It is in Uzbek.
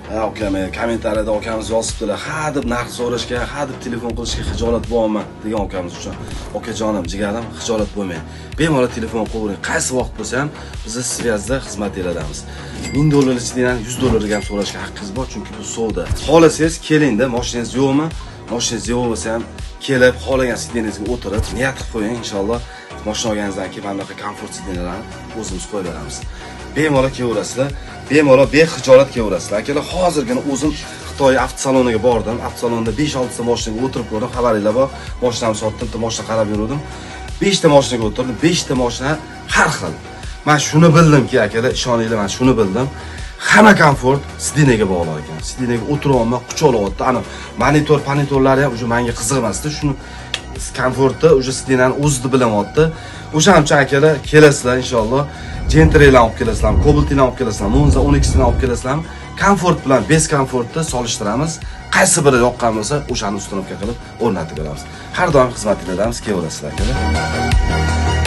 Ha, ukam, kommentariyada ukamiz yozibdilar, ha deb narx so'rashga, ha deb telefon qilishga xijolat bo'laman degan ukamiz uchun. Okajonim, jigarim, xijolat bo'lmang. Bemalol telefon qilavering. Qaysi vaqt bo'lsa ham biz связь da xizmatinglardamiz. 1000 dollarlik сиденье ni 100 dollarga ham so'rashga haqqingiz bor, chunki bu savdo. Xohlasangiz kelingda, mashinangiz yo'qmi? Mashinangiz yo'q bo'lsa ham kelib, xohlagan сиденье ngizga o'tirib, niyat qilib qo'ying, inshaalloh. Mashina olganingizdan keyin mana bunaqa komfort сиденье larni o'zimiz qo'yib beramiz. Bemalol kelaverasizlar, bemalol bexijolat kelaverasizlar. Akalar, hozirgina o'zim Xitoy avtosaloniga bordim. Avtosalonda 5-6 ta mashinaga o'tirib ko'rdim, xabaringlar bor. Mashinamni sotdim, bitta mashina qarab yurdim. 5 ta mashinaga o'tirdim, 5 ta mashina har xil. Men shuni bildimki, akalar, ishoninglar, men shuni bildim. Hamma komfort сиденье ga bog'liq ekan. Сиденье ga o'tiryapman, quchoqlayapti. Ana monitor, ponitorlari ham уже menga qiziq emasda. Shuni komfortni уже сиденье ni o'zida bilyapti. O'shaning uchun, akalar, kelasizlar inshaalloh. Gentralarni olib kelasizlar, Cobaltini olib kelasizlar, Monza 12sini olib kelasizlar. Komfort bilan без komfortni solishtiramiz. Qaysi biri yoqqan bo'lsa, o'shani установка qilib o'rnatib beramiz. Har doim xizmatinglardamiz, kelaverasizlar, akalar.